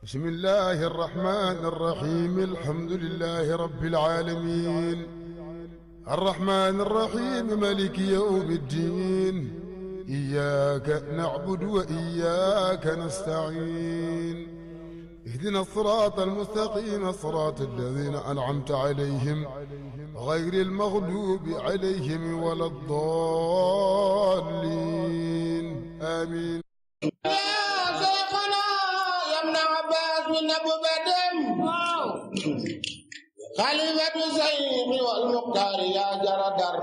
بسم الله الرحمن الرحيم الحمد لله رب العالمين الرحمن الرحيم مالك يوم الدين إياك نعبد وإياك نستعين اهدنا الصراط المستقيم صراط الذين أنعمت عليهم غير المغلوب عليهم ولا الضالين آمين. خليفة سيف والمختار يا جردر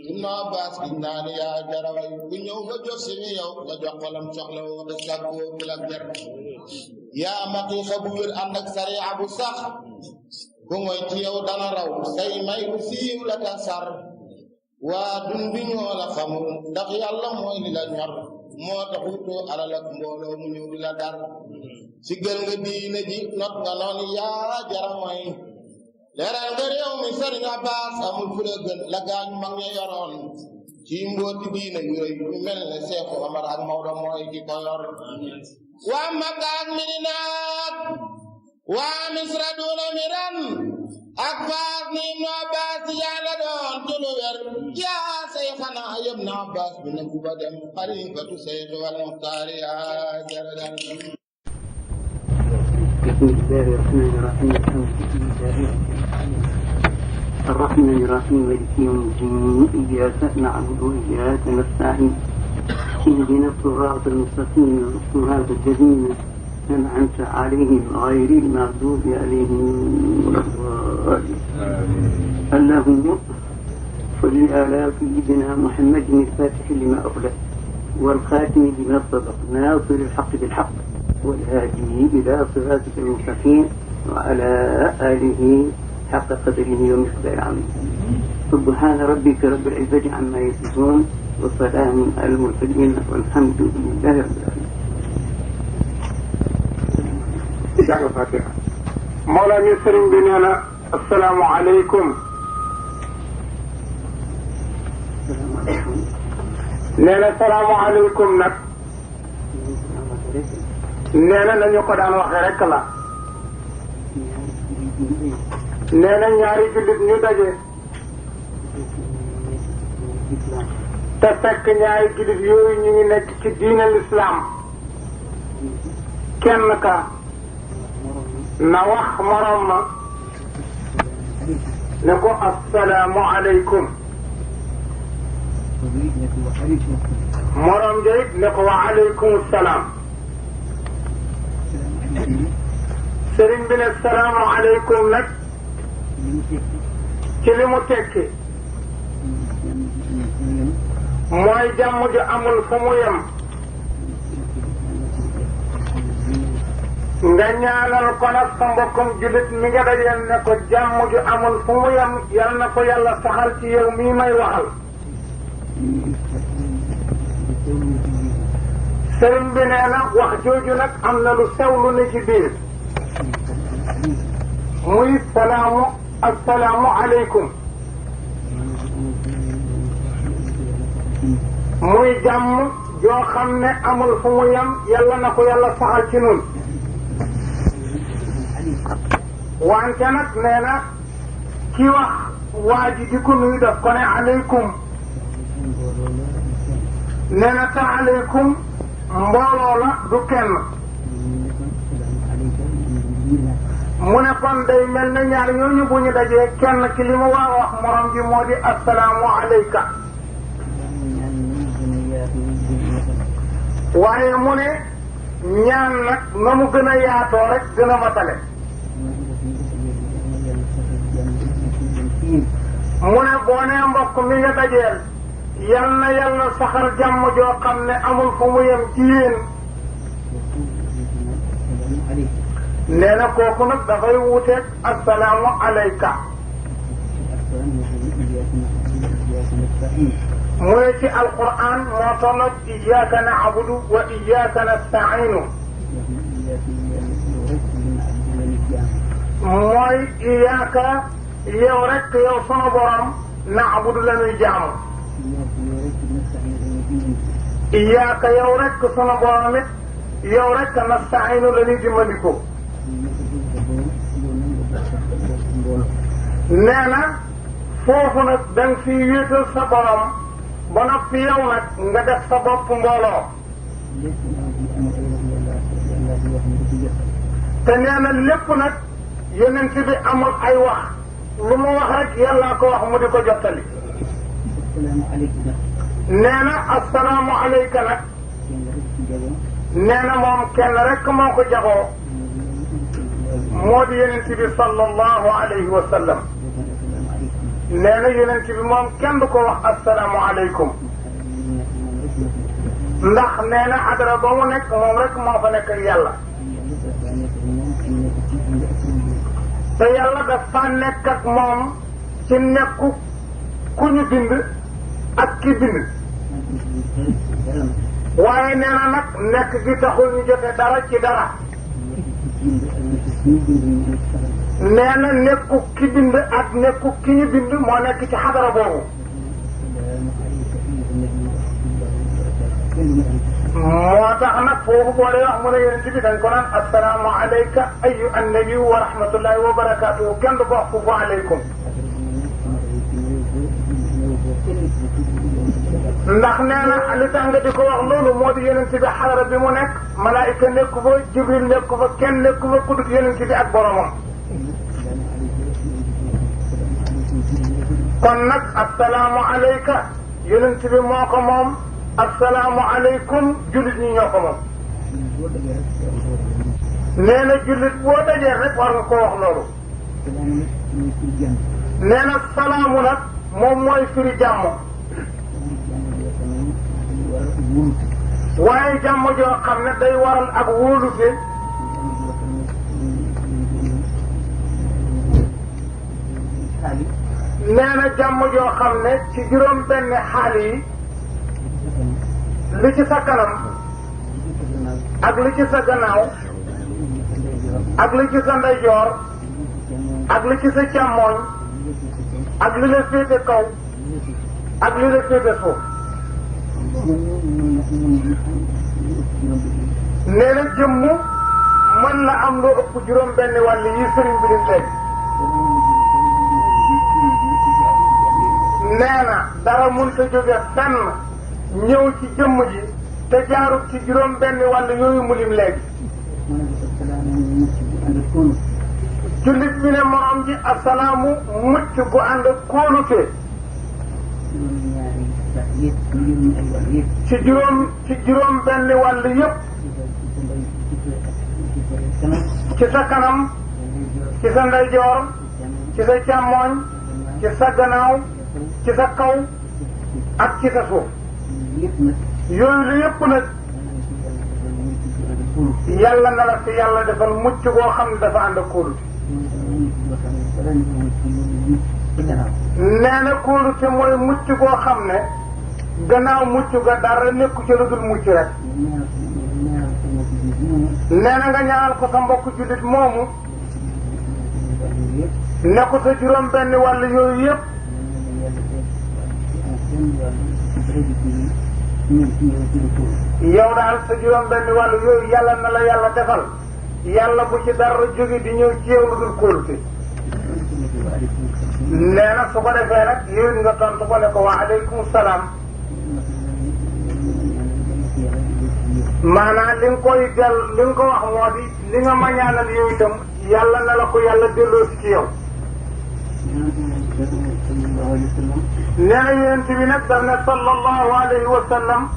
إن عباس كنان يا جروي بنيو بجوسني يو بجوك ولم شغلو بسكو بلغر يا مقي خبور أنك سريع أبو صح كموي تيو دانا رو سي ماي بسيو لتنسر ودن بنيو لخمو دقي الله موي لنور مو تخوتو على لك مولو منيو بلغر سيغل nga diine ji not nga non ya jaramay leral nga rew mi serigne Abbas amul fu la gën la gañ mag ñe yoron ci mboti diine yu reuy yu melne Cheikh Omar ak Maodo moy ki ko yor wa Makka ak Medina wa Misra duna miran ak Faas ni Ibn Abbas yàlla doon tulu wer ya Cheikhana Ibn Abbas bi ne bu ba dem xalifatu Cheikh wal Muxtaar ya jaradan. بسم الله الرحمن الرحيم الرحمن الرحيم مالك يوم الدين إياك نعبد وإياك نستعين اهدنا الصراط المستقيم صراط الذين أنعمت عليهم غير المغضوب عليهم ولا الضالين اللهم صل على سيدنا محمد الفاتح لما أغلق والخاتم لما سبق ناصر الحق بالحق والهادي إلى صراطك المستقيم وعلى آله حق قدره ومقداره العظيم. سبحان ربك رب العزة عما يصفون وسلام على المرسلين والحمد لله رب العالمين. الفاتحة. مولانا سرين بنينا السلام عليكم. نينا السلام عليكم نك. neena nañu ko daan waxe rek la neena ñaari jullit ñu daje te fekk ñaari jullit yooyu ñu ngi nekk ci diine l'islam kenn ka na wax morom ma ne ko assalaamu aleykum morom ja it ne ko wa aleykum salaam sëriñ bi ne salaamu aleykum nag ci li mu tekki mooy jàmm ju amul fu mu yem nga ñaanal ko nag sa mbokkum jullit mi nga dajeel ne ko jàmm ju amul fu mu yem yal na ko yàlla saxal ci yow mii may waxal sëriñ bi nee na wax jooju nag am na lu sew lu ne ci biir muy assalaamu aleykum muy jàmm joo xam ne amul fu mu yem yàlla na ko yàlla saxal ci nun wante nag nee na ki wax waa ji di ko nuyu daf ko ne aleykum nee na te aleykum mbooloo la du kenn mu ne kon day mel ne ñaar ñooñu bu ñu dajee kenn ci li mu war a wax morom ji moo di assalaamu aleyka waaye mu ne ñaan nag na mu gën a yaatoo rek gën a matale mu ne boo nee mbokk mi nga dajeel yal na yàlla saxal jàmm joo xam ne amul fu mu yem ci yéen nee na kooku nag dafay wuuteeg assalaamu alayka mu ne ci alquran moo toll iyyaka na'budu wa iyyaka nasta'inu mooy iyyaka yow rek yow sunu borom na'budu la ñuy jaamu iyaaka yow rek sunu borom it yow rek nasta'iinu la ñuy dimbandikoo nee na foofu nag da nga fiy wéetal sa borom ba noppi yow nag nga def sa bopp mbooloo te nee na lépp nag yonent bi amul ay wax lu mu wax rek yàllaa ko wax mu di ko jottali nee na assalaamu alayka nag nee na moom kenn rek moo ko jagoo moo di yonent bi sallallahu alayhi wa sallam nee na yonent bi moom kenn du ko wax assalaamu alaykum ndax nee na adara ba mu nekk moom rek moo fa nekk ak yàlla te yàlla dafa nekk ak moom ci nekku ku ñu bind ak ki bind waaye nee na nag nekk gi taxul ñu jote dara ci dara nee na nekku ki bind ak nekku ki ñu bind moo nekk ci xadara boobu moo tax nag foofu boo dee wax mu ne yonent bi dañ ko naan assalaamu alayka ayu annabi wa rahmatullahi wa barakatuhu kenn du ko wax foofu aleykum ndax nee na li tax nga di ko wax loolu moo di yonent bi xadara bi mu nekk malaayika nekku fa jibril nekku fa kenn nekku fa ku dul yonent bi ak boromam kon nag assalaamu alayka yonent bi moo ko moom assalaamu alaykum jullit ñi ñoo ko moom nee na jullit boo dajee rek war nga ko wax loolu nee na salaamu nag moom mooy firi jàmm waaye jàmm joo xam ne day waral ak wóolute nee na jàmm joo xam ne ci juróom benn xaal yi li ci sa kanam ak li ci sa gannaaw ak li ci sa ndeyjoor ak li ci sa càmmooñ ak li la féete kaw ak li la féete suuf nee na jëmm mën na am loo ëpp juróom benn wàll yi sëriñ bi lim léegi nee na dara mënta jóge fenn ñëw ci jëmm ji te jaarut ci juróom benn wàll yooyu mu lim léegi jullit bi ne morom ji asalaamu mucc gu ànd ak kóolute ci juróom benn wàll yëpp ci sa kanam ci sa ndeyjoor ci sa càmmooñ ci sa gannaaw ci sa kaw ak ci sa suuf yooyu lu yëpp nag yàlla na la fi yàlla defal mucc goo xam ne dafa ànd ak kóolute nee na kóolute mooy mucc goo xam ne gannaaw mucc ga dara nekku ci lu dul mucc rek nee na nga ñaanal ko sa mbokk jullit moomu ne ko sa juróom benn wàll yooyu yëpp yow daal sa juróom benn wàll yooyu yàlla na la yàlla defal yàlla bu ci dara jóge di ñëw ci yow lu dul kóolute nee na su ko defee nag yow nga tontu ko ne ko wa aleykum salaam maanaam li nga koy del li nga ko wax moo di li nga ma ñaanal yow itam yàlla na la ko yàlla delloo si ci yow nee na yonent bi nag daf ne sallallahu alayhi wa sallam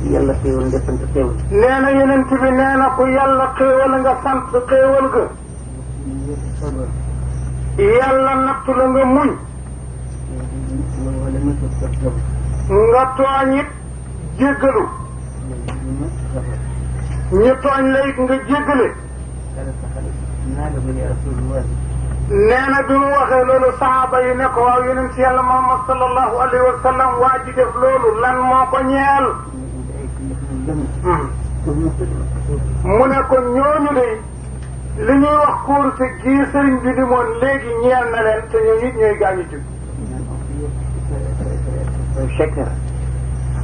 yàlla xéewal nga sant xéewal nee na yonent bi nee na ku yàlla xéewal nga sant xéewal ga yàlla nattu la nga muñ nga tooñ it jéggalu ñu tooñ la it nga jéggale nee na bi mu waxee loolu saxaaba yi ne ko waaw yonent yàlla Muhammad sallallahu alayhi wa sallam waa ji def loolu lan moo ko ñeel mu ne ko ñooñu de li ñuy wax kóorute gii sëriñ bi di moon léegi ñeel na leen te ñooñu it ñooy gaañu jub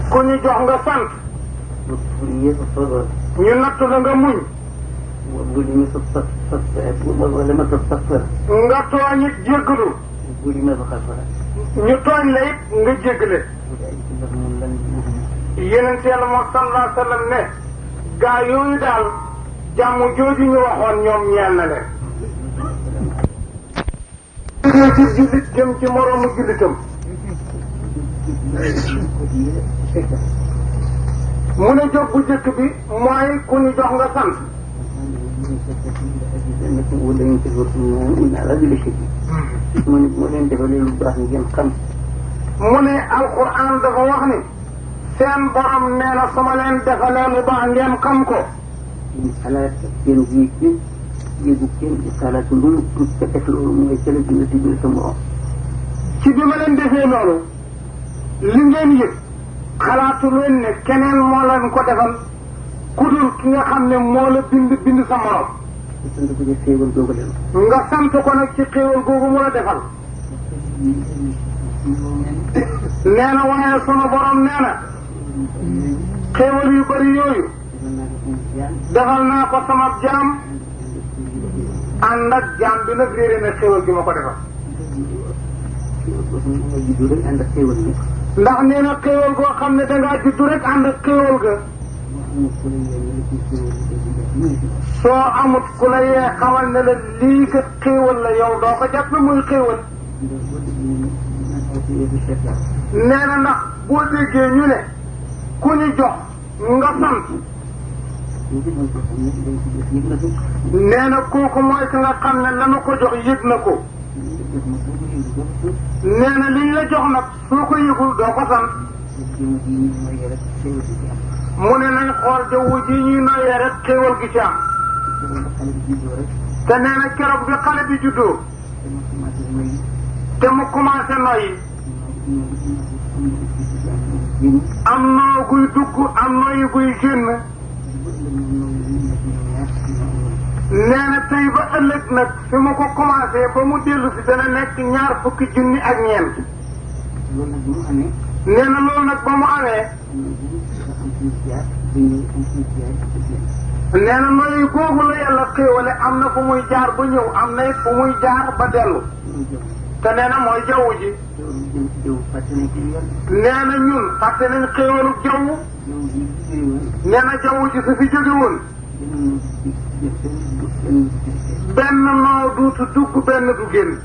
ku ñu jox nga sant ñu nattu la nga muñ. nga tooñ it jéggalu. ñu tooñ la it nga jéggale. yeneen Yàlla moom sallallahu alayhi wa sallam ne gaa yooyu daal jàmm jooju ñu waxoon ñoom ñeel na leen. jógee ci jullit jëm ci moroomu jullitam. mu ne jóg bu jëkk bi mooy ku ñu jox nga sant. mu ne alquran dafa wax ni seen borom nee na su ma leen defalee lu baax ngeen xam ko. xalaat seen jiit yéegu kenn di xalaat lu ca def loolu mooy cële dina digal sa morom. ci bi ma leen defee loolu li ngeen yëg xalaatu leen ne keneen moo leen ko defal ku dul ki nga xam ne moo la bind sa morom. sant ko ci xéewal googu leen. nga sant ko nag ci xéewal googu mu la defal. nee na waaye sunu borom nee na xéewal yu bari yooyu defal naa ko sama jaam ànd ak jaam bi nag réeré na xéewal gi ma ko defal. ndax nee na xéewal goo xam ne dangaa juddu rek ànd ak xéewal ga. soo amut ku la yee xamal ne la lii kat xéewal la yow doo ko jàpp muy xéewal. nee na ndax boo déggee ñu ne ku ñu jox nga sant. nee na kooku mooy ki nga xam ne lanu ko jox yëg na ko. nee na liñ la jox nag soo ko yëgul doo ko sant. mu ne nañ xool jaww ji ñuy noyyee rek xéewal gi ci am. te nee na keroog bi xale bi juddoo te mu commencé noyyi am noo guy dugg am noyyi guy génn. nee na tey ba ëllëg nag fi mu ko commencé ba mu dellu si dana nekk 20 junni ak ñeent. nee na loolu nag ba mu amee. nee na noyyi googu la yàlla xéewale am na fu muy jaar ba ñëw am na it fu muy jaar ba dellu. te nee na mooy jaww ji. nee na ñun fàtte nañ xéewalu jaww. nee na jaww ji su fi jóge woon. benn noo duutu dugg benn du génn.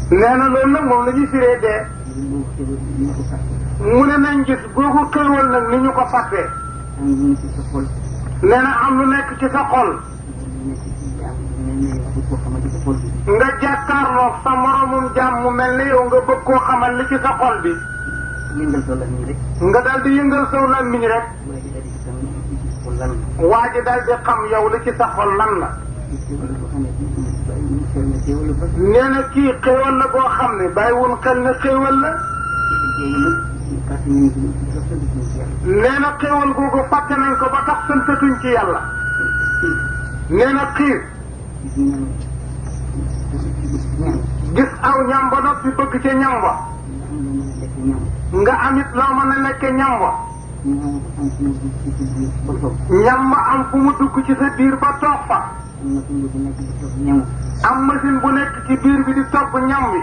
nee na loolu nag moom la ñuy firee dee. mu ne nañ gis googu xéewal nag ni ñu ko fàttee. nee na am lu nekk ci sa xol. nga jàkkaarloo sa moromum jaam mu mel ne yow nga bëgg koo xamal li ci sa xol bi. nga daal di yëngal saw làmmiñ rek. waa ji daal di xam yow li ci sa xol lan la. nee na kii xéewal la boo xam ne bàyyiwul xel ne xéewal la. nee na xéewal googu fàtte nañ ko ba tax santatuñ ci yàlla. nee na xiir gis aw ñam ba noppi bëgg ca ñam ba. nga amit loo mën a lekke ñam ba. ñam ba am fu mu dugg ci sa biir ba toog fa. am machine bu nekk ci biir bi di togg ñam bi.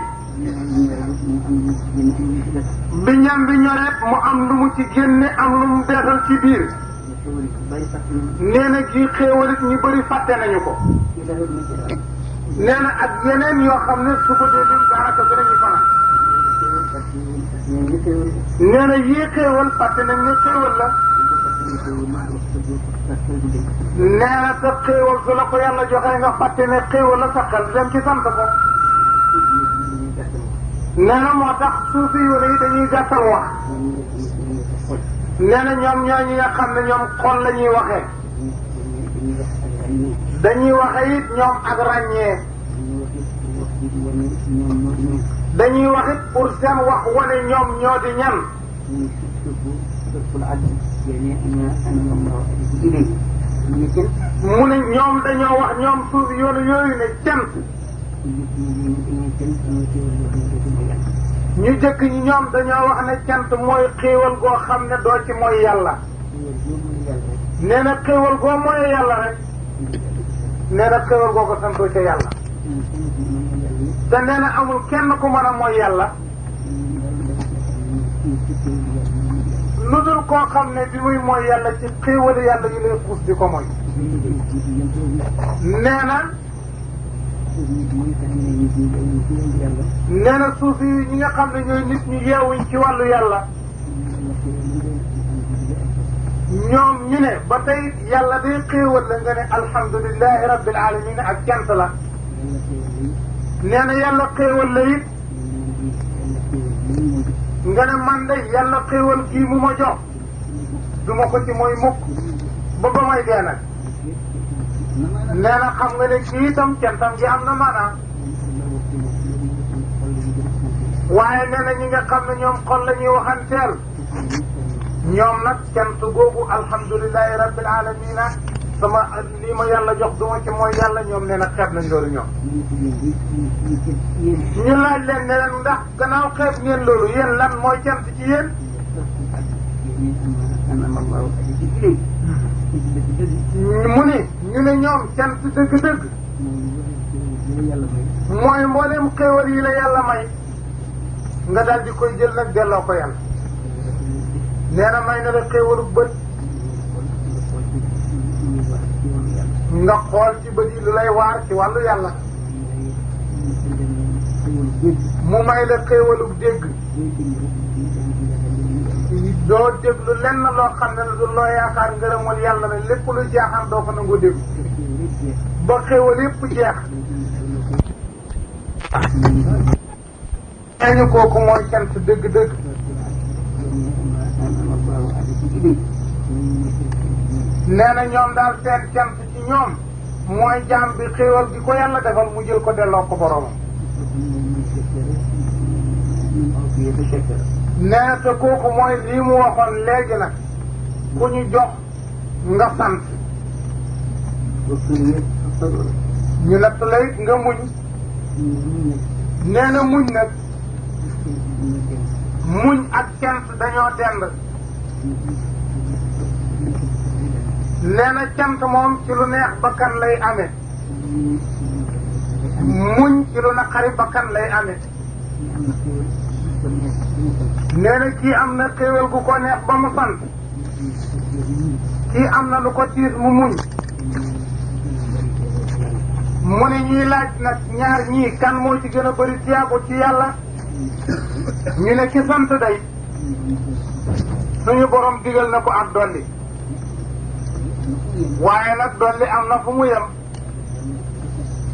bi ñam bi ñoreet mu am lu mu ci génne am lu mu beesal ci biir. nee na ji xéewalit ñu bëri fàtte nañu ko. nee na ak yeneen yoo xam ne su ko dee lim daanaka dinañu fanaan. nee na yii xéewal fàtte nañ ne xéewal la. nee na sa xéewal su la ko yàlla joxee nga fàtte ne xéewal la sa xel dem ci sant ko. nee na moo tax suufi yu ne yi dañuy gàttal wax. nee na ñoom ñoo ñi nga xam ne ñoom xol la ñuy waxee. dañuy waxe it ñoom ak ràññee. dañuy wax it pour seen wax wane ñoom ñoo di ñan. mu ne ñoom dañoo wax ñoom suuf yoonu yooyu ne cant. ñu jëkk ñi ñoom dañoo wax ne cant mooy xéewal goo xam ne doo ci mooy yàlla. nee na xéewal goo mooy yàlla rek. nee na xéewal goo ko santoo ca yàlla. te nee na amul kenn ku mën a mooy yàlla. lu dul koo xam ne bi muy mooy yàlla ci xéewali yàlla yi lay puus di ko mooy. nee na. nee na suuf yi ñi nga xam ne ñooy nit ñu yeewuñ ci wàllu yàlla. ñoom ñu ne ba tey yàlla day xéewal la nga ne alhamdulilahi rabbil alamin ak cant la. nee na yàlla xéewal la it. nga ne man de yàlla xéewal kii mu ma jox. du ma ko ci mooy mukk ba ba may dee nag. nee na xam nga ne kii itam cantam gi am na maanaam. waaye nee na ñi nga xam ne ñoom xol la ñuy waxanteel. ñoom nag cant googu alhamdulilahi rabbil alamina sama lii ma yàlla jox duma ci mooy yàlla ñoom nee na xeeb nañ loolu ñoom. ñu laaj leen ne leen ndax gannaaw xeeb ngeen loolu yéen lan mooy cant ci yéen. mu ni ñu ne ñoom cant dëgg-dëgg. mooy mboolem xéewal yi la yàlla may. nga daal di koy jël nag delloo ko yàlla. nee na may na la xéewalu bët. nga xool ci bët yi lu lay waar ci wàllu yàlla. mu may la xéewalu dégg. doo déglu lenn loo xam ne du loo yaakaar ngërëmul yàlla ne lépp lu jaaxaan doo ko nangu dégg. ba xéewal yépp jeex. ñu kooku mooy cant dëgg-dëgg. nee na ñoom daal seen cant ci ñoom mooy jaam bi xéewal gi ko yàlla defal mu jël ko delloo ko boroomam. nee na te kooku mooy lii mu waxoon léegi nag ku ñu jox nga sant. ñu natt la it nga muñ. nee na muñ nag. muñ ak cant dañoo dend. nee na cant moom ci lu neex bakkan lay amee. muñ ci lu naqari bakkan lay amee. nee na kii am na xéewal gu ko neex ba mu sant. kii am na lu ko tiis mu muñ. mu ne ñuy laaj nag ñaar ñii kan moo ci gën a bëri tiyaabo ci yàlla. ñu ne ki sant day suñu borom digal na ko ak dolli. waaye nag dolli am na fu mu yem.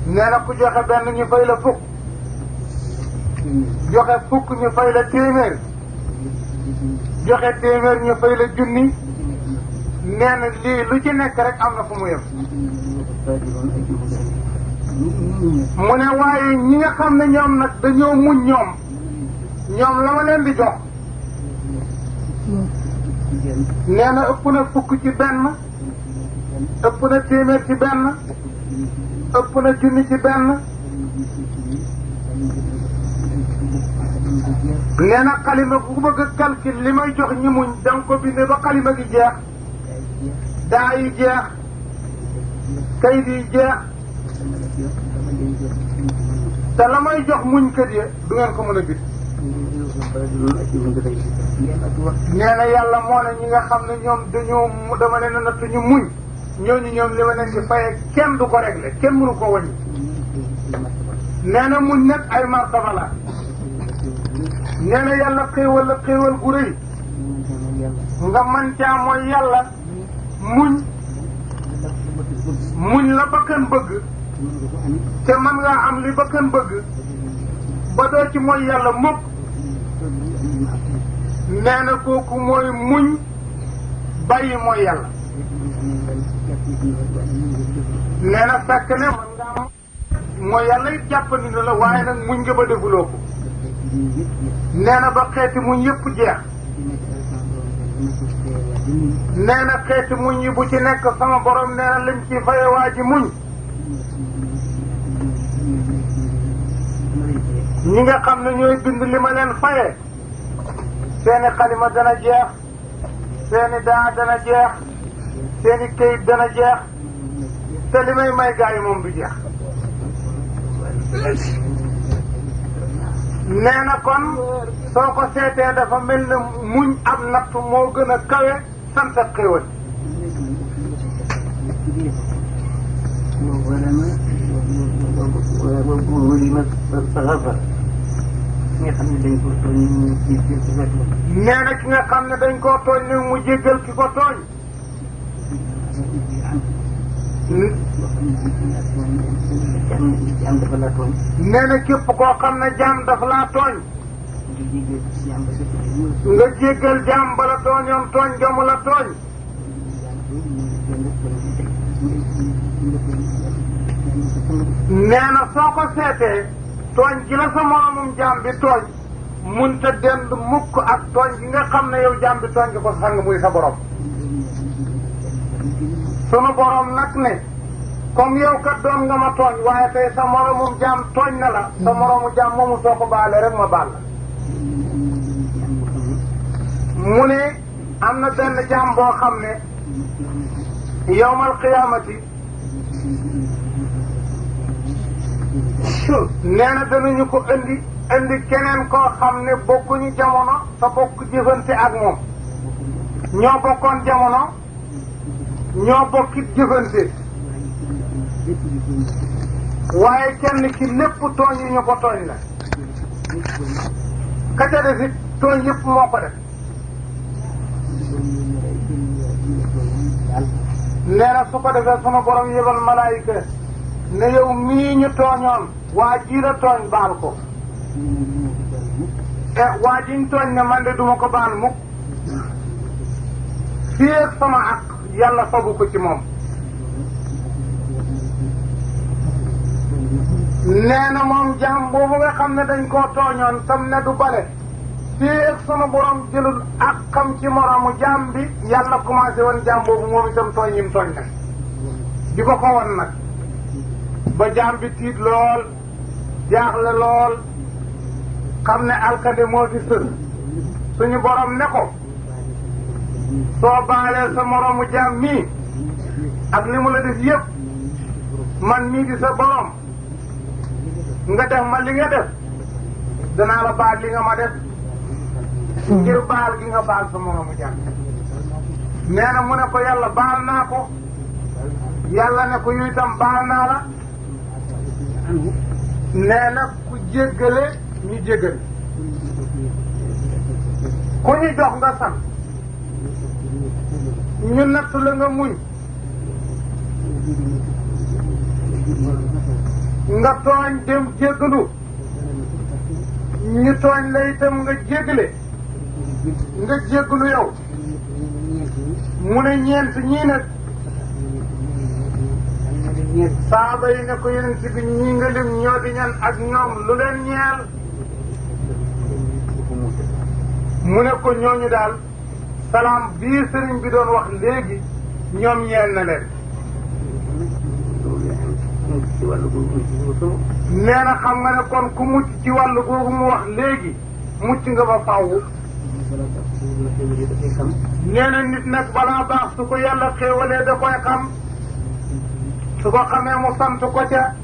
nee na ku joxe benn ñu fay la fukk. joxe fukk ñu fay la téeméer. joxe téeméer ñu fay la junni. nee na lii lu ci nekk rek am na fu mu yem. mu ne waaye ñi nga xam ne ñoom nag dañoo muñ ñoom la ma leen di jox. nee na ëpp na fukk ci benn. ëpp na téeméer ci benn. ëpp na junni ci benn. nee na xalima bu bëgg a calcul li may jox ñi muñ danga ko bindee ba xalima gi jeex. daa yi jeex. kayit yi jeex. te la may jox muñ kët ya du ngeen ko mën a gis. nee na yàlla moo ne ñi nga xam ne ñoom dañoo dama leen a natt ñu muñ ñooñu ñoom li ma leen di faye kenn du ko réglé kenn mënu ko wàññi. nee na muñ nag ay martaba la. nee na yàlla xéewal la xéewal gu rëy. nga man caa mooy yàlla muñ la bakkan bëgg. te man ngaa am li bakkan bëgg. ba doo ci mooy yàlla mukk. nee na kooku mooy muñ bàyyi mooy yàlla. nee na fekk ne man ngaa mooy yàlla it jàppandi na la waaye nag muñ nga ba defuloo ko. nee na ba xeeti muñ yëpp jeex. nee na xeeti muñ yi bu ci nekk sama borom nee na lañ ci faye waa ji muñ. ñi nga xam ne ñooy bind li ma leen faye seeni xalima dana jeex seeni daa dana jeex seeni këyit dana jeex te li may gaa yi moom du jeex. nee na kon soo ko seetee dafa mel ne muñ ab natt moo gën a kawe sant ak xéewal. nee na ki nga xam ne dañ koo tooñ ne mu jéggal ki ko tooñ. nee na képp koo xam ne jaam dafa laa tooñ. nga jéggal jaam ba la tooñoon tooñ nga mu la tooñ. nee na soo ko seetee tooñ gi la sa moromum jaam bi tooñ munta dend mukk ak tooñ gi nga xam ne yow jaam bi tooñ nga ko sang muy sa borom. sunu borom nag ne comme yow kat doon nga ma tooñ waaye tey sa moromum jaam tooñ na la sa moromu jaam moomu soo ko baale rek ma baal la. mu ne am na benn jaam boo xam ne yawmal qiyaamati nee na danañu ko indi keneen koo xam ne bokkuñu jamono sa bokk jëfante ak moom ñoo bokkoon jamono ñoo bokkit jëfante waaye kenn ki lépp tooñ yi ñu ko tooñ la ka ca def it tooñ yëpp moo ko def. nee na su ko defee sama borom yebal malaayika ne yow mii ñu tooñoon waa ji la tooñ baal ko. waa ji ñu tooñ ne man de duma ko baal mukk fii ak sama ak yàlla fagu ko ci moom. nee na moom jaam boobu nga xam ne dañ koo tooñoon tam ne du bale fii ak sama borom jëlul ak xam ci moromu jaam bi yàlla commencé woon jaam boobu moom itam tooñ yim tooñ nag di ko won nag ba jaam bi tiit lool jaaxle lool xam ne alkande moo fi sës suñu borom ne ko soo baalee sa moromu jaam mii ak li mu la def yëpp man mii di sa borom nga def ma li nga def danaa la baal li nga ma def ngir baal gi nga baal sa moromu jaam. nee na mu ne ko yàlla baal naa ko yàlla ne ko yu itam baal naa la. nee na ku jéggale ñu jéggal ku ñu jox nga sant ñu natt la nga muñ nga tooñ dem jéggalu ñu tooñ la itam nga jéggale nga jéggalu yow. mu ne ñeent ñii nag saaba yi ne ko yonent bi ñii nga lim ñoo di ñan ak ñoom lu leen ñeel. mu ne ko ñooñu daal salaam bii sëriñ bi doon wax léegi ñoom ñeel na leen. nee na xam nga ne kon ku mucc ci wàllu googu mu wax léegi mucc nga ba faww. nee na nit nag balaa baax su ko yàlla xéewalee da koy xam su ko xamee mu sant ko ca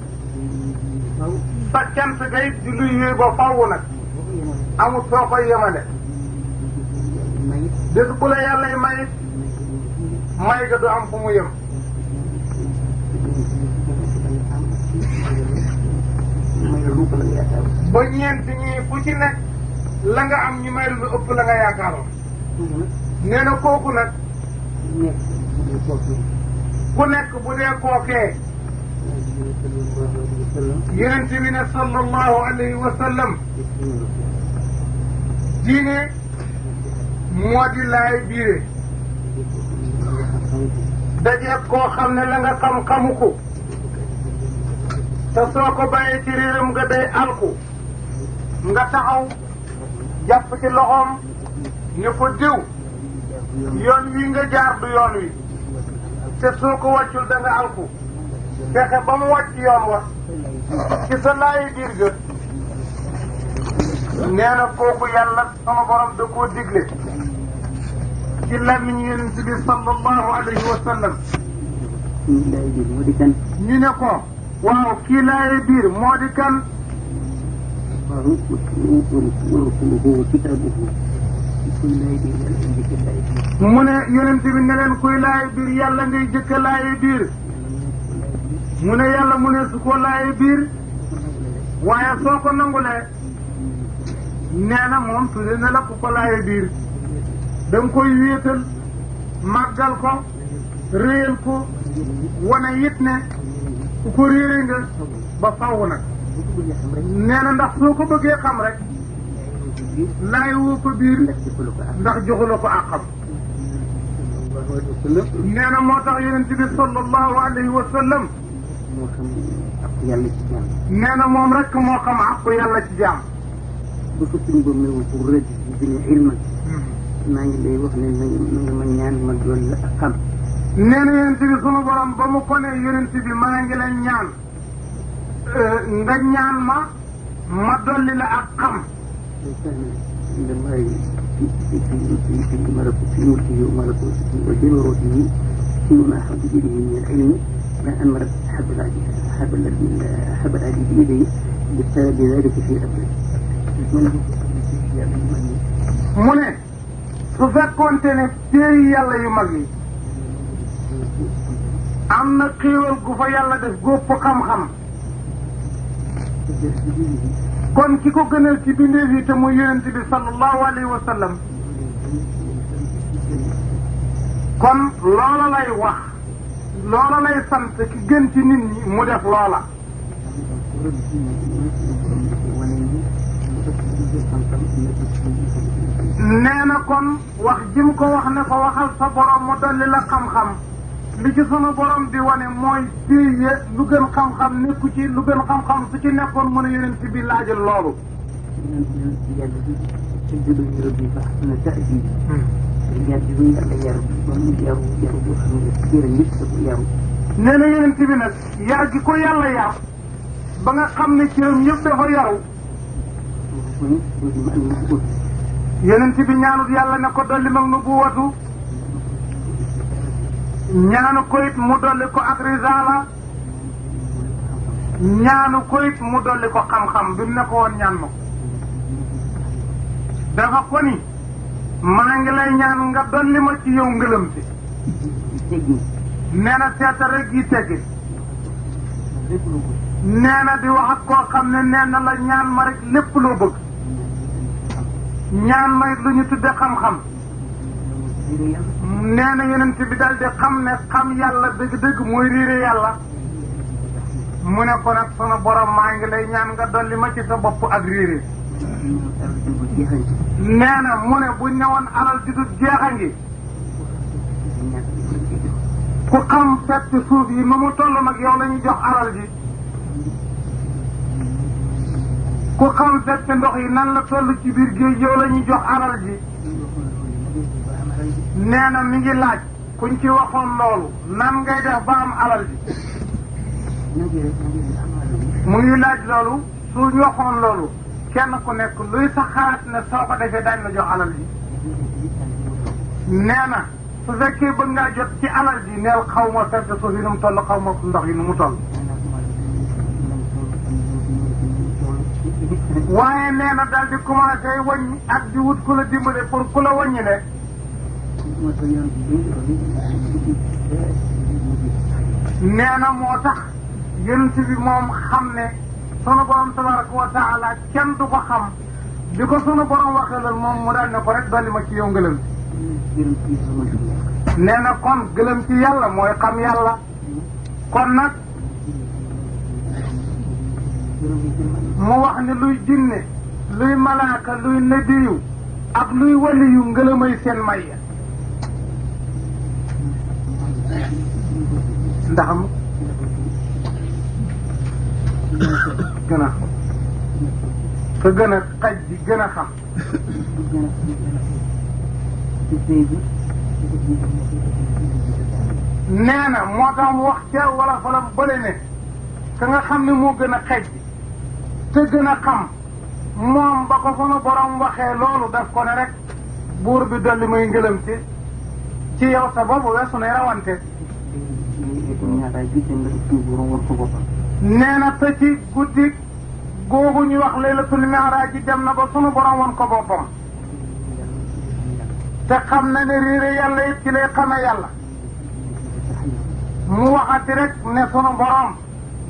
sa cant ga it di luy yooyu ba faww nag amut soo koy yemale. bés bu la yàlla yi may may ga du am fu mu yem. ba ñeent ñii ku ci nekk la nga am ñu may lu ëpp la nga yaakaaroon. nee na kooku nag ku nekk bu dee kookee yonent bi ne sallallahu alayhi wa sallam diine moo di laay biire dajeeg koo xam ne la nga xam-xamu ko te soo ko bàyyee ci réeram nga day alku nga taxaw jàpp ci loxoom ne ko diw yoon wi nga jaar du yoon wi te soo ko wàccul da nga alku fexe ba mu wàcc yoon wa ci sa laayi biir ga nee na kooku yàlla sama borom da koo digle ci làmmiñ yonent bi sallallahu alayhi wa sallam. kii laay biir moo di kan. ñu ne ko waaw kii laay biir moo di kan. waaw kitaabuhu kuy laay biir yàlla njëkk laay biir. mu ne yonent bi ne leen kuy laay biir yàlla ngay jëkk laay biir. mu ne yàlla mu ne su ko laay biir. waaye soo ko nangulee. nee na moom tudde na la ku ko laay biir. da nga koy wéetal màggal ko réyal ko wane it ne ku ko réere nga ba faw nag. nee na ndax soo ko bëggee xam rek laay woo ko biir ndax joxula ko àqam. nee na moo tax yonent bi sallallahu alayhi wa sallam moo xam àqu yàlla ci jaam. nee na moom rek moo xam àqu yàlla ci jaam. bu ko suñu boobu newul pour rëdd dina ilman maa ngi lay wax ne na nga ma ñaan ma doon la ak xam. nee na yonent bi sunu borom ba mu ko ne yonent bi maa ngi lay ñaan nga ñaan ma dolli la ak xam. في ملكه وملكوته وجبروته فيما أحب بيده من العلم ما أمرت أحب العبيد إليه بسبب ذلك في الأبد. mu ne su fekkoonte ne téere yàlla yu mag yi am na xéewal gu fa yàlla def góob xam-xam kon ki ko gënal ci bindeef yi te muy yonent bi sallallahu alayhi wa sallam kon loola lay wax loola lay sant ki gën ci nit ñi mu def loola. nee na kon wax jim ko wax ne ko waxal sa borom mu dolli la xam-xam li ci sunu borom di wane mooy téye lu gën xam-xam nekku ci lu gën xam-xam su ci nekkoon mën a yonent bi laajal loolu. nee na yonent bi nag yar gi ko yàlla yar ba nga xam ne cëram yëpp dafa yaru. yonent bi ñaanut yàlla ne ko dolli mag nubuwatu ñaanu ko it mu dolli ko ak risaala ñaanu ko it mu dolli ko xam-xam bi mu ne ko woon ñaan ma ko dafa ko ni maa ngi lay ñaan nga dolli ma ci yow ngëlëm si nee na seeta rek yi teggi nee na di wax ak koo xam ne nee na la ñaan ma rek lépp loo bëgg ñaan ma it lu ñu tudde xam-xam nee na yonent bi daal di xam ne xam yàlla dëgg-dëgg mooy réere yàlla mu ne ko nag sunu borom maa ngi lay ñaan nga dolli ma ci sa bopp ak réere. nee na mu ne buñ ne woon alal di du jeexa ngi ku xam fekk suuf yi nu mu toll nag yow la ñuy jox alal ji ku xam fekk ndox yi nan la toll ci biir géej yow la ñuy jox alal ji. nee na mi ngi laaj kuñ ci waxoon loolu nan ngay def ba am alal ji mu ngi laaj loolu suñ waxoon loolu kenn ku nekk luy sa xalaat ne soo ko defee daañ la jox alal ji. nee na su fekkee bëgg ngaa jot ci alal ji neel xaw ma fekk suuf yi nu mu toll xaw ma ndox yi nu mu toll. waaye nee na daal di commencé wàññi ak di wut ku la dimbale pour ku la wàññi ne. nee na moo tax yonent bi moom xam ne sunu borom tabaraka wa taala kenn du ko xam bi ko sunu borom waxee loolu moom mu daal ne ko rek dolli ma ci yow ngëlëm. nee na kon gëlëm ci yàlla mooy xam yàlla kon nag mu wax ne luy jinne luy malaaka luy nabiyu ak luy waliyu ngëlëmay seen may ndax am gën a ka gën a xaj bi gën a xam nee na moo tax mu wax ca wala falam bële ne ka nga xam ne moo gën a xaj bi te gën a xam moom ba ko sunu borom waxee loolu daf ko ne rek buur bi dolli muy ngëlam ci yow sa boobu weesu nay rawante. nee na te ci guddi googu ñu wax laylatul mi'raaj ji dem na ba sunu borom won ko boppam. te xam na ne réere yàlla it ci lay xame yàlla. mu waxati rek ne sunu borom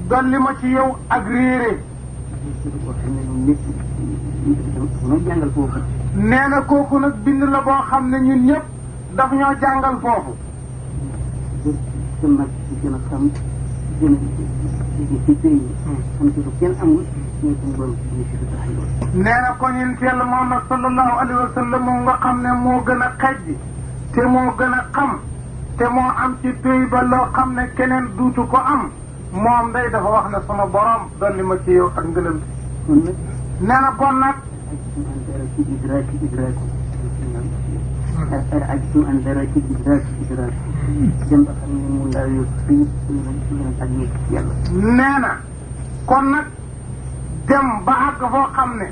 dolli ma ci yow ak réere. nee na kooku nag bind la boo xam ne ñun ñëpp daf ñoo jàngal foofu. nee na ko ñun Yàlla Muhammad sallallahu alayhi wa sallam moom nga xam ne moo gën a xejj te moo gën a xam te moo am ci pays ba loo xam ne keneen duutu ko am moom day dafa wax ne sama borom dolli ma ci yow ak ngëlam nee na kon nag أعجبتم أن درك إدراك جنب خليل لا يصيب nee na kon nag dem ba àgg foo xam ne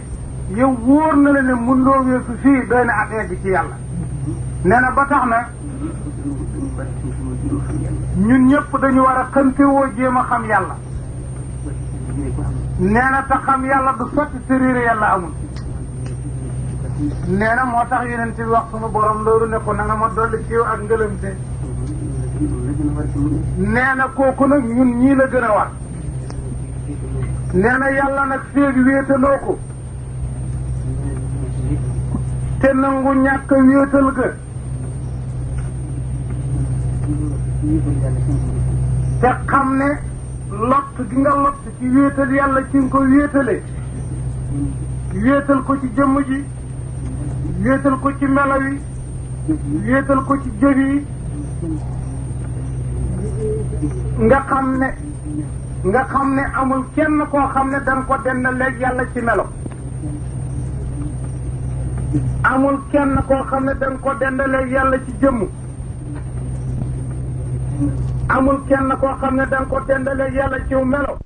yow wóor na la ne mënuloo weesu fii doy na ak egg ci yàlla. nee na ba tax na ñun ñëpp dañu war a xëntewoo jéem a xam yàlla. nee na te xam yàlla du sotti te réere yàlla amul. nee na moo tax yeneen ci wax sunu borom loolu ne ko na nga ma dolli ci yow ak ngëlëmte. nee na kooku nag ñun ñii la gën a war. nee na yàlla nag féeg wéetaloo ko te nangu ñàkk wéetal ga te xam ne lott gi nga lott ci wéetal yàlla ci nga ko wéetale wéetal ko ci jëmm ji wéetal ko ci melo yi wéetal ko ci jëf yi nga xam ne amul kenn koo xam ne danga ko dendaleeg yàlla ci melo amul kenn koo xam ne danga ko dendaleeg yàlla ci jëmm amul kenn koo xam ne danga ko dendaleeg yàlla ci melo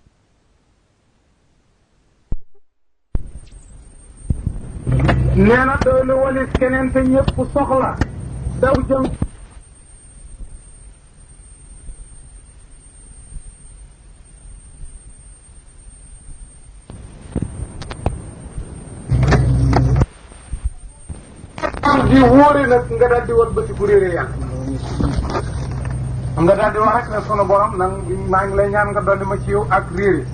nee na doolu walis keneen te ñëpp soxla daw jëm di wóore nag nga daal di wat ba ci ku réere yàlla nga daal di wax rek ne sunu borom nag maa ngi lay ñaan nga dolli ma ci yow ak réere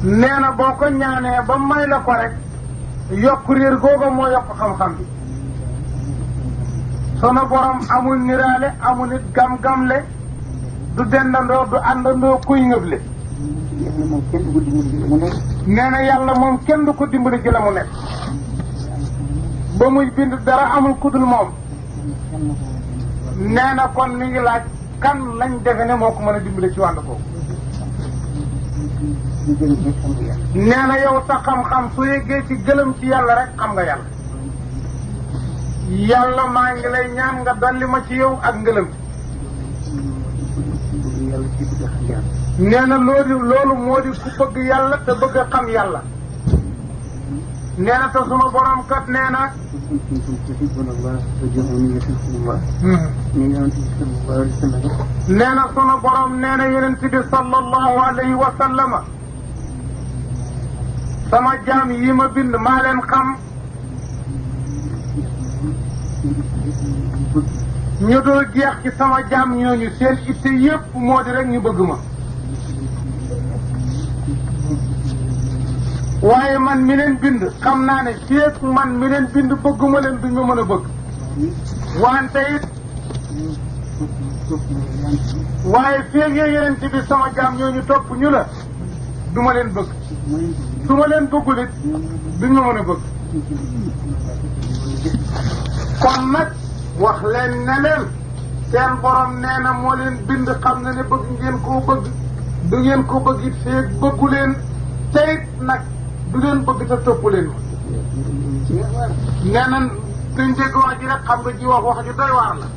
nee na boo ko ñaanee ba may la ko rek yokk réer googa moo yokk xam-xam bi sunu borom amul niraale amul nit gam-gamle du dendandoo du àndandoo kuy ngëble nee na yàlla moom kenn du ko dimbali ci la mu nekk ba muy bind dara amul kudul moom nee na kon mi ngi laaj kan lañ defe ne moo ko mën a dimbali ci wàll boobu nee na yow sa xam-xam su yeggee ci gëlëm ci yàlla rek xam nga yàlla yàlla maa ngi lay ñaan nga dolli ma ci yow ak ngëlëm nee na loolu moo di ku bëgg yàlla te bëgg a xam yàlla nee na te suma borom kat nee na nee na suma borom nee na yonent bi sallallahu alayhi wa sallama sama jaam yi ma bind maa leen xam ñu dul jeex ci sama jaam ñooñu seen itte yépp moo di rek ñu bëgg ma waaye man mi leen bind xam naa ne feek man mi leen bind bëgguma leen duñ ma mën a bëgg wante it waaye feek yee yeneen ci bi sama jaam ñooñu topp ñu la du ma leen bëgg su ma leen bëggul it duñ ma mën a bëgg kon nag wax leen ne leen seen borom nee na moo leen bind xam na ne bëgg ngeen koo bëgg du ngeen ko bëgg it feek bëggu leen te it nag du ngeen bëgg te topp leen ma nee na duñ dégg wax ji rek xam nga ji wax ju doy waar la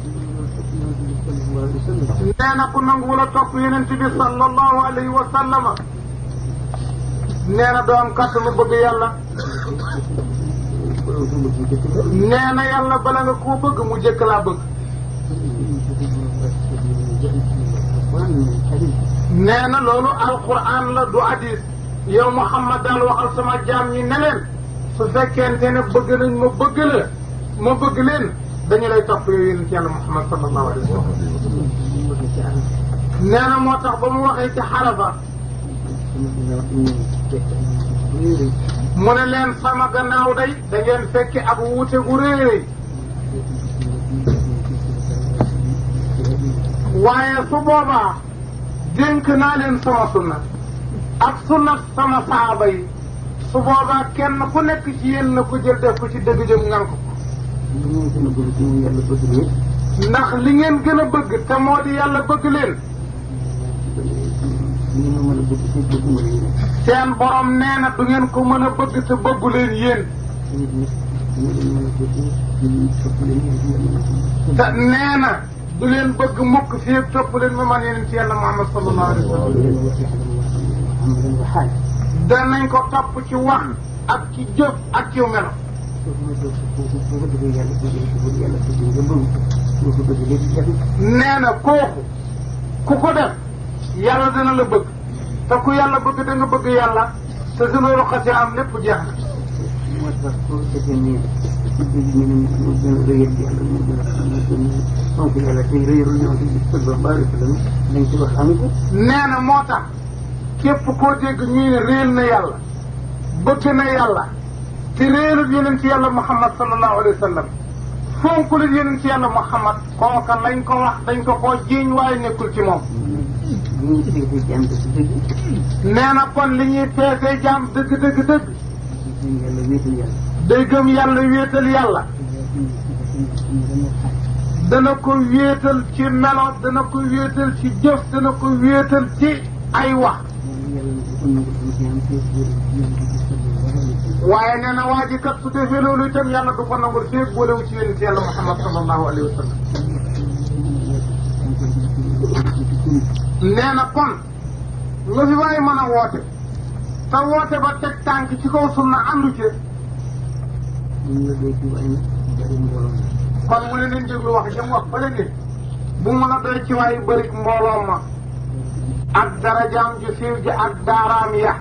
nee na ku nangu la topp yonent bi sallallahu alayhi wa sallama nee na doo am kàttanu bëgg yàlla. nee na yàlla bala nga koo bëgg mu jëkk laa bëgg. nee na loolu alquran la du hadis. yow Muhammad daal waxal sama jaam ñi ne leen su fekkente ne bëgg nañ ma bëgg la ma bëgg leen dañu lay topp yow yonent yàlla Muhammad sallallahu alayhi wa sallam. nee na moo tax ba mu waxee ci xarafa mu ne leen sama gannaaw day da ngeen fekki ak wuute gu réeréy waaye su boobaa dénk naa leen sama sunna ak sunna sama saaba yi su boobaa kenn ku nekk ci yéen na ko jël def ko ci dëgg jëm ngan ko ndax li ngeen gën a bëgg te moo di yàlla bëgg leen seen borom nee na du ngeen ko mën a bëgg te bëggu leen yéen te nee na du leen bëgg mukk fii ak topp leen ma man yonent yàlla Muhammad sallallahu alayhi wa sallam danañ ko topp ci wax ak ci jëf ak ci melo nee na kooku ku ko def yàlla dana la bëgg te ku yàlla bëgg da nga bëgg yàlla te su loolu xasee am lépp jeex na. nee na moo tax képp koo dégg ñuy ne réel na yàlla bëgg na yàlla te réerul yonent yàlla Muhammad sallallahu alayhi wa sallam fonkul yonent yàlla Muhammad kooka lañ ko wax dañ ko koo jiiñ waaye nekkul ci moom. nee na kon li ñuy peesee jaam dëgg dëgg dëgg day gëm yàlla wéetal yàlla dana ko wéetal ci melo dana ko wéetal ci jëf dana ko wéetal ci ay wax waaye nee na waa ji kat su defee loolu itam yàlla du ko nangul feeg boolewu ci yonent yàlla Muhammad sallallahu alayhi wa sallam. nee na kon lu fi waaye mën a woote te woote ba teg tànk ci kaw sunna àndu ci kon mu ne leen déglu wax jëm wax fële ne bu mën a doy ci waaye bëri mbooloo ma ak darajaam ju siiw ji ak daaraam ya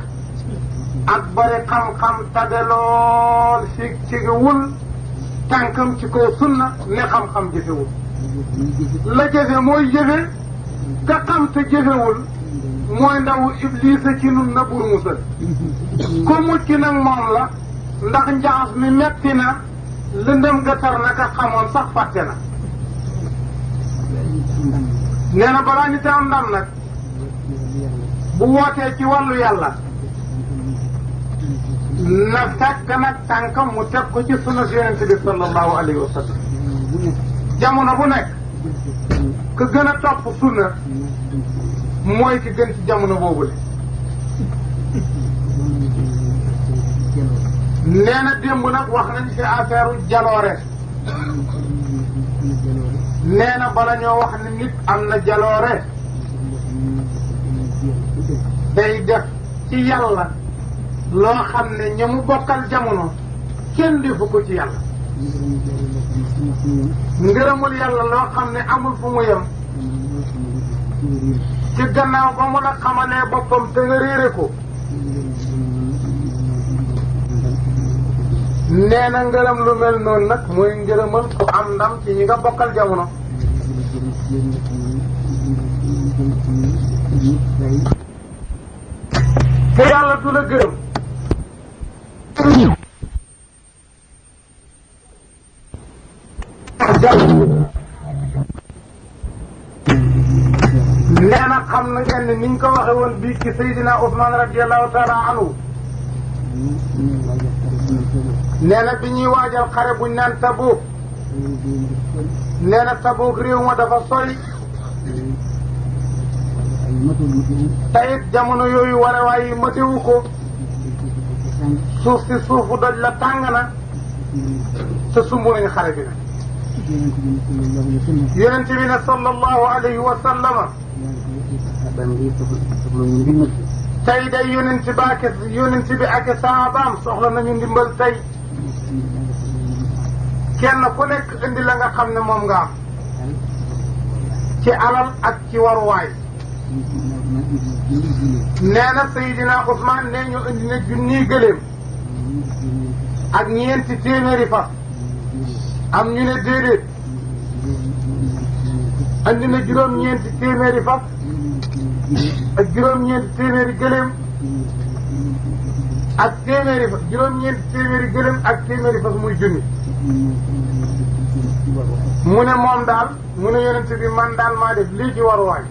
ak bëri xam-xam tabe lool sigewul tànkam ci kaw sunna ne xam-xam jëfewul la jëfe mooy jëfe ka xam te jëfewul mooy ndawu iblisa ci nun na bur musal ku mucc nag moom la ndax njaxas mi metti na lëndëm ga tar na ka xamoon sax fàtte na. nee na balaa nit am ndam nag bu wootee ci wàllu yàlla na fekk nag tànkam mu teg ko ci sunna yonent bi sallallahu alayhi wa sallam jamono bu nekk ka gën a topp sunna mooy ki gën ci jamono boobule. nee na démb nag wax nañ fi affaire jaloore. nee na bala ñoo wax ne nit am na jaloore day def ci yàlla loo xam ne ña mu bokkal jamono kenn defu ko ci yàlla. ngërëmul yàlla loo xam ne amul fu mu yem ci gannaaw ba mu la xamalee boppam te nga réere ko. nee na ngërëm lu mel noonu nag mooy ngërëmal ko am ndam ci ñi nga bokkal jamono. te yàlla du la gërëm. nee na xam na ngeen ni niñ ko waxe woon bii ci Seydina Ousmane radiyallahu taala anhu. nee na bi ñuy waajal xare buñ naan Tabuk. nee na Tabuk réew ma dafa sori. te it jamono yooyu warewaay yi matewu ko. suuf si suufu doj la tàng na. te sumb nañu xare bi nag. yonent bi ne sallallahu alayhi wa sallama. tey day yonent bi ak saabaam soxla nañu ndimbal tey kenn ku nekk indi la nga xam ne moom nga am ci alal ak ci waruwaay nee na Seydina Ousmane nee ñu indi na junniy gëléem ak ñeenti téeméeri fas am ñu ne déedéet andi na juróom-ñeenti téeméeri fas ak juróom-ñeenti téeméeri gëléem ak téeméeri fas juróom-ñeenti téeméeri gëléem ak téeméeri fas muy junni mu ne moom daal mu ne yonent bi man daal maa def lii ci waruwaay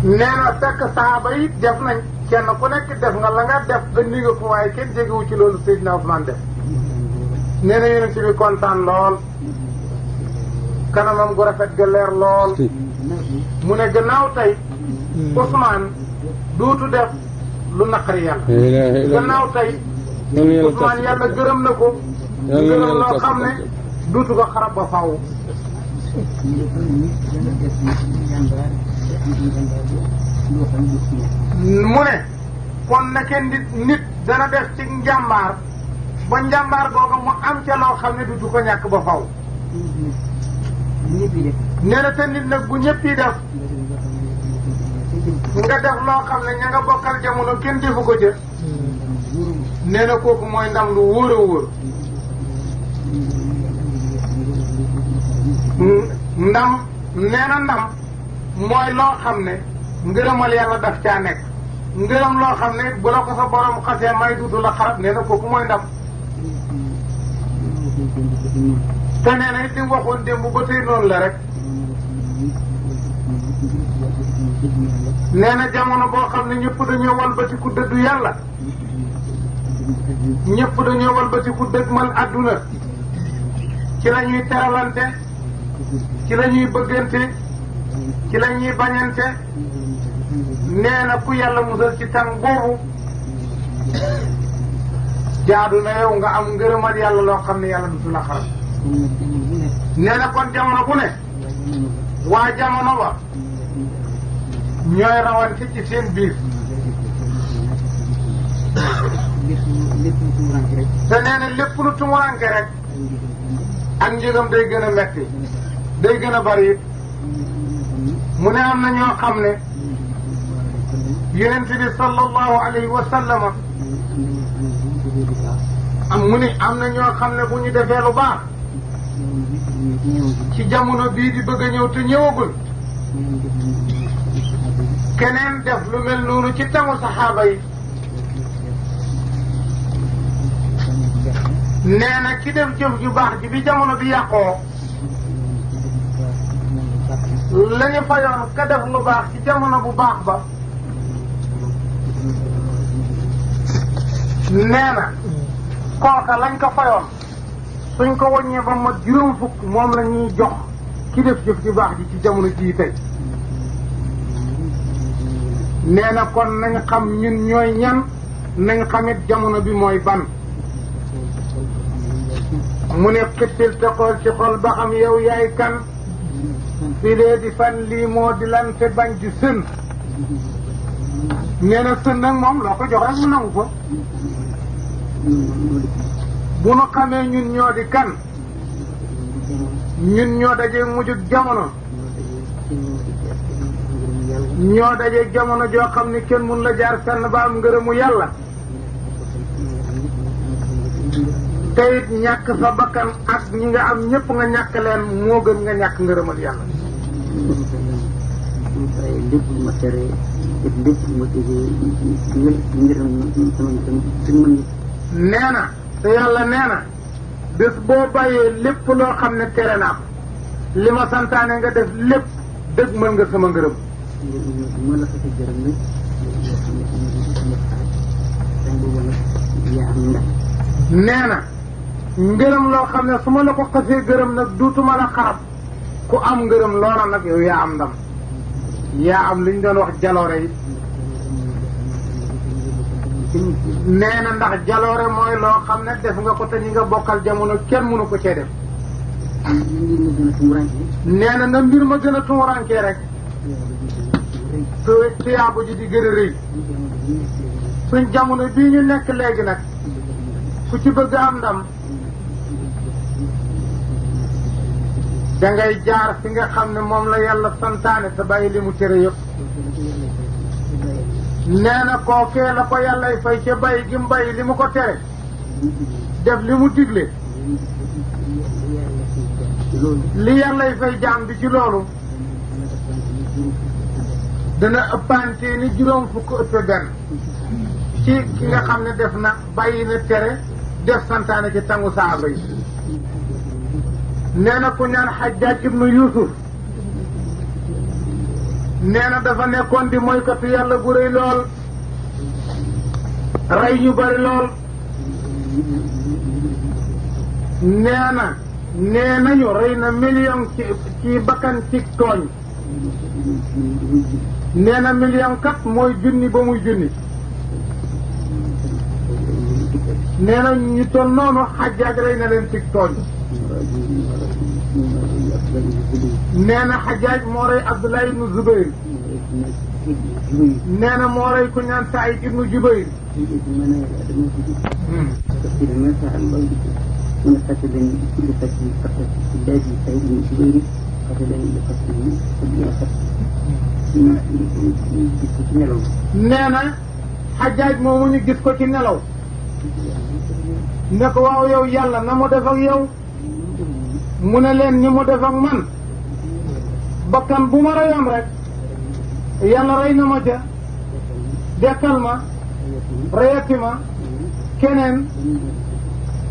nee na fekk saaba yi def nañ kenn ku nekk def nga la nga def indi nga ko waaye kenn jegewu ci loolu Seydina Ousmane def nee na yonent bi kontaan lool kanamam gu rafet ga leer lool mu ne gannaaw tey Ousmane duutu def lu naqari yàlla gannaaw tey Ousmane yàlla gërëm na ko gërëm loo xam ne duutu ko xarab ba faaw mu ne kon nake nit dana def ci njàmbaar ba njàmbaar googu mu am ca loo xam ne duutu ko ñàkk ba faaw nee na te nit nag bu ñëpp yi def nga def loo xam ne ña nga bokkal jamono kenn defu ko ca nee na kooku mooy ndam lu wóor a wóor ndam nee na ndam mooy loo xam ne ngërëmal yàlla daf caa nekk ngërëm loo xam ne bu la ko sa borom xasee may duutu la xarab nee na kooku mooy ndam te nee na it li mu waxoon démb ba tey noonu la rek nee na jamono boo xam ne ñëpp dañoo walbatiku dëddu yàlla ñëpp dañoo walbatiku dëgmal àdduna ci la ñuy teralante ci la ñuy bëggante ci la ñuy bañante nee na ku yàlla musal ci tàng boobu jaadu na yow nga am ngërëmal yàlla loo xam ne yàlla du la xaram nee na kon jamono bu ne waa jamono ba ñooy rawante ci seen biir te nee na lépp lu tumuranke rek ak njëgam day gën a metti day gën a bari it mu ne am na ñoo xam ne yonent bi sallallahu alayhi wa sallama mu ne am na ñoo xam ne bu ñu defee lu baax ci jamono bii di bëgg a ñëw te ñëwagul keneen def lu mel noonu ci tamu saxaaba yi nee na ki def jëf ju baax ji bi jamono bi yàqoo la ñu fayoon ka def lu baax ci jamono bu baax ba nee na kooka lañ ko fayoon suñ ko wàññee ba ma juróom fukk moom la ñuy jox ki def jëf ju baax ji ci jamono jii tey nee na kon nañ xam ñun ñooy ñan nañ xamit jamono bi mooy ban mu ne xittil te xool ci xol ba xam yow yaay kan fi lee di fan lii moo di lan te bañ ci sën nee na sën nag moom loo ko jox rek mu nangu ko bu nu xamee ñun ñoo di kan ñun ñoo dajee mujjug jamono ñoo dajee jamono joo xam ne kenn mun la jaar fenn ba am ngërëmu yàlla te it ñàkk sa bakkan ak ñi nga am ñëpp nga ñàkk leen moo gën nga ñàkk ngërëmal yàlla lépp lu ma tere lépp lu ma déggee ngërëm nee na te yàlla nee na bés boo bàyyee lépp loo xam ne tere naa ko li ma santaane nga def lépp dëgg mën nga sama ngërëm ma la fekk gërëm nag yaa am ndax nee na ngërëm loo xam ne su ma la ko xasee gërëm nag duutuma la xarab ku am ngërëm loola nag yow yaa am ndam yaa am li ñu doon wax jaloore yi nee na ndax jaloore mooy loo xam ne def nga ko te ñi nga bokkal jamono kenn mënu ko cee def nee na na mbir ma gën a tumurankee rek tuyaabu ji di gën a rëy suñ jamono bii ñu nekk léegi nag ku ci bëgg am ndam da ngay jaar fi nga xam ne moom la yàlla santaane te bàyyi li mu tere yëpp nee na kookee la ko yàllay fay ca bàyyi gi mu bàyyi li mu ko tere def li mu digle li yàllay fay jaam bi ci loolu dana ëppante ni juróom fukk ëpp benn ci ki nga xam ne def na bàyyi na tere def santaane ci tangu saaba yi nee na ku ñaan Xajjaaj ibnu Yuusuf nee na dafa nekkoon di moykatu yàlla bu rëy lool rey ñu bari lool nee nañu rey na million ci bakkan ci tooñ nee na million kat mooy junni ba muy junni nee na ñu toll noonu Xajjaaj rey na leen ci tooñ nee na Xajjaaj moo rey Abdullah ibnu Zubayr nee na moo rey ku ñaan Saïd ibnu Jubayr nee na Xajjaaj moomu ñu gis ko ci nelaw ne ko waaw yow yàlla na mu def ak yow mu ne leen ni mu def ak man bakkan bu ma reyoon rek yàlla rey na ma ca dekkal ma reyati ma keneen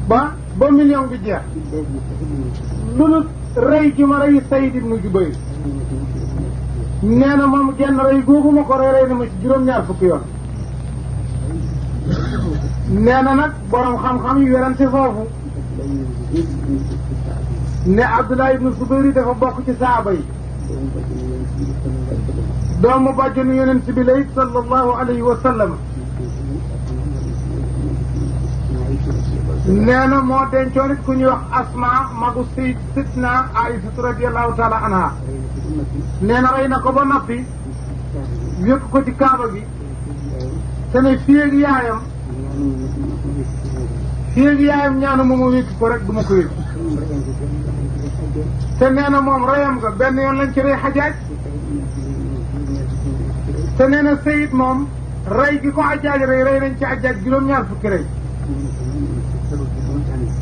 ba million bi jeex lu dul rey gi ma rey Saïd ibnu Jubayr nee na moom genn rey googu ma ko rey na ma ci juróom-ñaar fukki yoon nee na nag borom xam-xam yu werante foofu ne Abdullah ibnu Zubayr dafa bokk ci saaba yi doomu bàjjenu yonent bi lay sallallahu alayhi wa sallam nee na moo dencoon it ku ñuy wax Asma magu Sidna Aïsatu radiyallahu taala anha nee na rey na ko ba noppi wékk ko ci kaaba gi te ne fii ak yaayam ñaanu ma wékk ko rek du ma ko wékk te nee na moom reyam nga benn yoon lañ ci rey Xajjaaj te nee na Sayid moom rey gi ko Xajjaaj rey nañ ci Xajjaaj juróom-ñaar fukki rey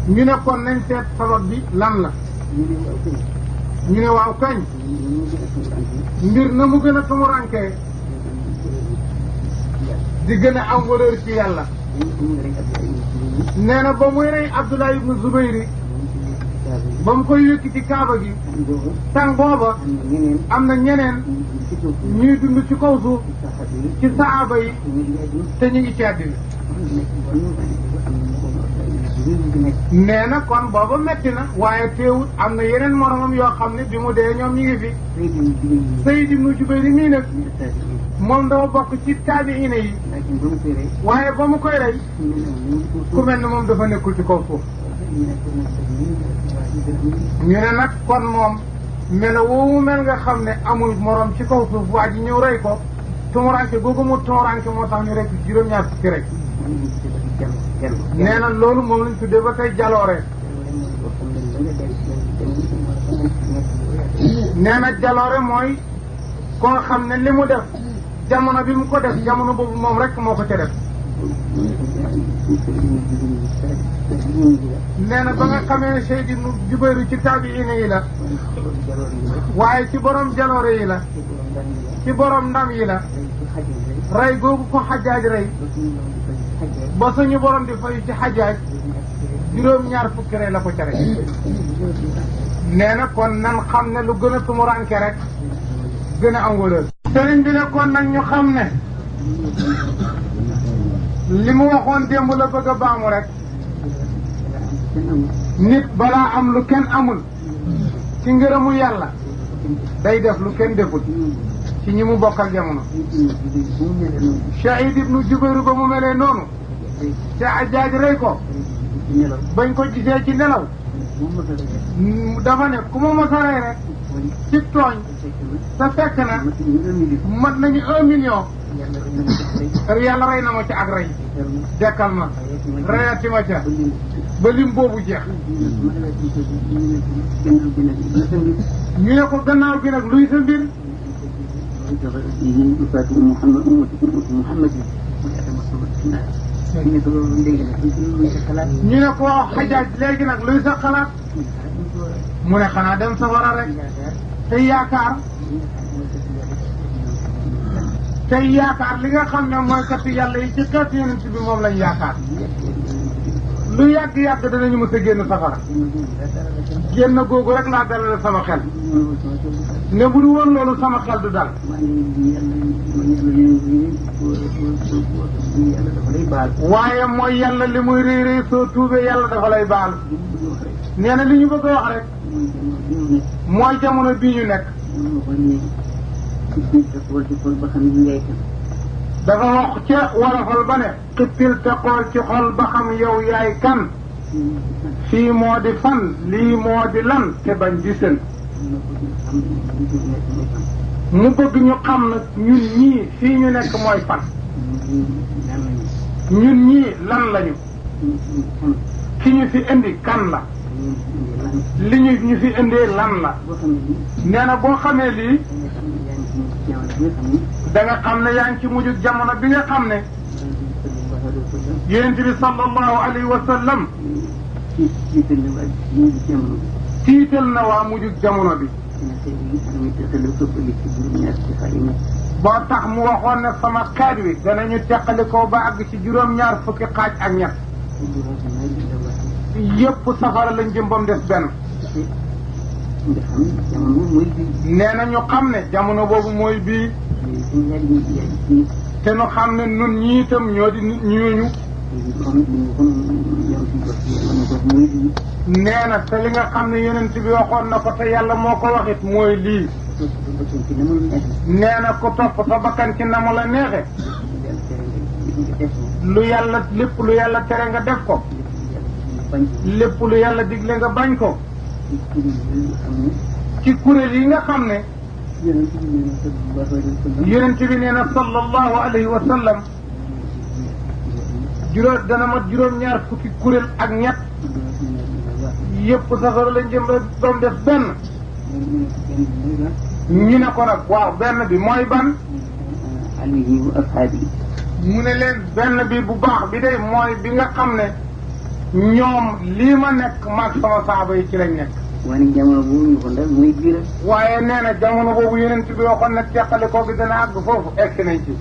ñu ne kon nañ seet sabab bi lan la ñu ne waaw kañ mbir na mu gën a tumurankee di gën a am valeur ci yàlla nee na ba muy rey Abdullah ibnu Zubayr ba mu koy yëkki ci kaaba gi tàng booba am na ñeneen ñuy dund ci kaw suuf ci saaba yi te ñu ngi ci àddina nee na kon booba metti na waaye teewut am na yeneen moromam yoo xam ne bi mu dee ñoom ñu ngi fi Saïd ibnu Jubayr mii nag moom dafa bokk ci taabiina yi waaye ba mu koy rey ku mel ne moom dafa nekkul ci kaw suuf ñu ne nag kon moom melo woowu mel nga xam ne amul morom ci kaw suuf waa ji ñëw rey ko tumuranke googu mu tumuranke moo tax ñu rek juróom-ñaar fukki rek nee na loolu moom lañ tuddee ba tey jaloore nee na jaloore mooy koo xam ne li mu def jamono bi mu ko def jamono boobu moom rek moo ko ca def nee na ba nga xamee ne Saïd ibnu Jubayr ci taabiina yi la waaye ci borom jaloore yi la ci borom ndam yi la rey googu ko Xajjaaj rey ba suñu borom di fayu ci Xajjaaj juróom-ñaar fukki rey la ko ca rey nee na kon nan xam ne lu gën a tumuranke rek gën a am valeur sëriñ bi ne kon nag ñu xam ne li mu waxoon démb la bëgg a baamu rek nit balaa am lu kenn amul ci ngërëmu yàlla day def lu kenn deful ci ñi mu bokkal jamono Saïd ibnu Jubayr ba mu melee noonu ca Xajjaaj rey ko bañ ko gisee ci nelaw dafa ne ku ma mos a rey rek ci tooñ te fekk na mat nañu 1 million yàlla rey na ma ci ak rey dekkal ma reyati ma ca ba lim boobu jeex ñu ne ko gannaaw gi nag luy sa mbir ñu ne ko waaw Xajaaj léegi nag luy sa xalaat mu ne xanaa dem safara rek tey yaakaar li nga xam ne mooy kat yàlla yi ci xeetu yonent bi moom lañ yaakaar lu yàgg-yàgg danañu mës a génn safara génn googu rek laa dalal sama xel ne bu du woon loolu sama xel du dal waaye mooy yàlla li muy rëy rëy soo tuubee yàlla dafa lay baal nee na li ñu bëgg a wax rek mooy jamono bii ñu nekk dafa wax ca warafal ba ne xippil te xool ci xol ba xam yow yaay kan fii moo di fan lii moo di lan te bañ di sën mu bëgg ñu xam nag ñun ñii fii ñu nekk mooy fan ñun ñii lan lañu ki ñu fi indi kan la li ñu fi indee lan la nee na boo xamee lii da nga xam ne yaa ngi ci mujj jamono bi nga xam ne yonent bi sallallahu alayhi wa sallam tiital na waa mujj jamono bi boo tax mu waxoon ne sama xeet wi danañu teqalikoo ba àgg ci juróom-ñaar fukki xaaj ak ñett yépp safara lañ jëm ba mu des benn nee na ñu xam ne jamono boobu mooy bii te nu xam ne nun ñii itam ñoo di nit ñooñu nee na te li nga xam ne yonent bi waxoon na ko te yàlla moo ko waxit mooy lii nee na ku topp sa bakkan ci na mu la neexe lu yàlla lépp lu yàlla tere nga def ko lépp lu yàlla digle nga bañ ko ci kuréel yi nga xam ne yonent bi nee na sallallahu alayhi wa sallam dana mat juróom-ñaar fukki kuréel ak ñett yépp safara lañ jëm ba mu des benn ñu ne ko nag waaw benn bi mooy ban mu ne leen benn bi bu baax bi de mooy bi nga xam ne ñoom lii ma nekk maag sama saaba yi ci lañ nekk waaye jamono boobu ñu ko def muy biir waaye nee na jamono boobu yonent bi waxoon na teqale ko bi dana àgg foofu egg nañ ci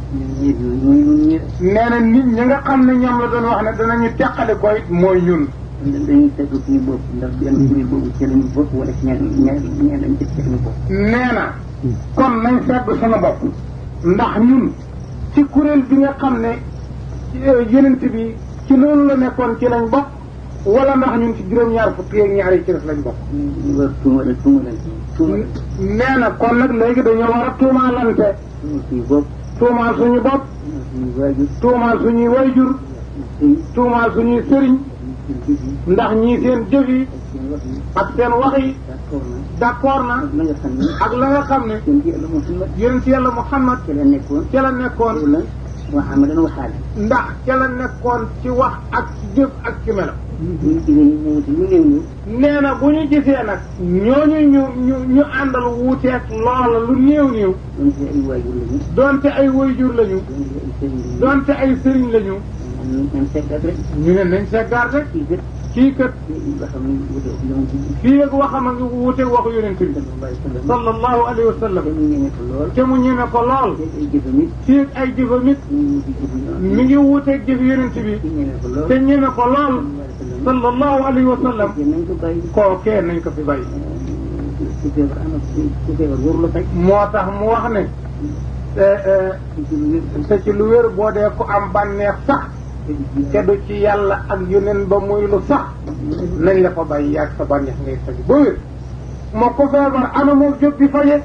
nee na nit ñi nga xam ne ñoom la doon wax ne danañu teqale ko it mooy ñun dañuy teg suñu bopp ndax benn biir boobu ci lañu bopp wala ci ñaar lañ ci suñu bopp nee na kon nañ fekk suñu bopp ndax ñun ci kuréel bi nga xam ne yonent bi ci loolu la nekkoon ci lañ bokk wala ndax ñun ci juróom-ñaar fukki ak ñaar yi ci des lañ bokk nee na kon nag léegi dañoo war a tuumaalante tuumaal suñu bopp tuumaal suñuy wayjur tuumaal suñuy sëriñ ndax ñii seen jëf yi ak seen wax yi d'accord na ak la nga xam ne yonent yàlla Muhammad ca la nekkoon ndax ca la nekkoon ci wax ak ci jëf ak ci melo nee na bu ñu gisee nag ñooñu ñu àndal wuuteeg loola lu néew néew doonte ay wayjur lañu doonte ay sëriñ lañu ñu ne nañ seggaat rek kii kat fii ak waxam a ngi wuuteeg waxu yonent bi sallallahu alayhi wa sallam te mu ñeme ko lool fii ak ay jëfamit mi ngi wuuteeg jëf yonent bi te ñeme ko lool sallallahu alayhi wa sallam kookee nañ ko fi bàyyi moo tax mu wax ne te ci lu wér boo dee ko am bànneex sax te du ci yàlla ak yoneen ba muy lu sax nañ la fa bàyyi yaag sa bànneex ngay faj ba wér moo ko feebar ana moo jóg di faje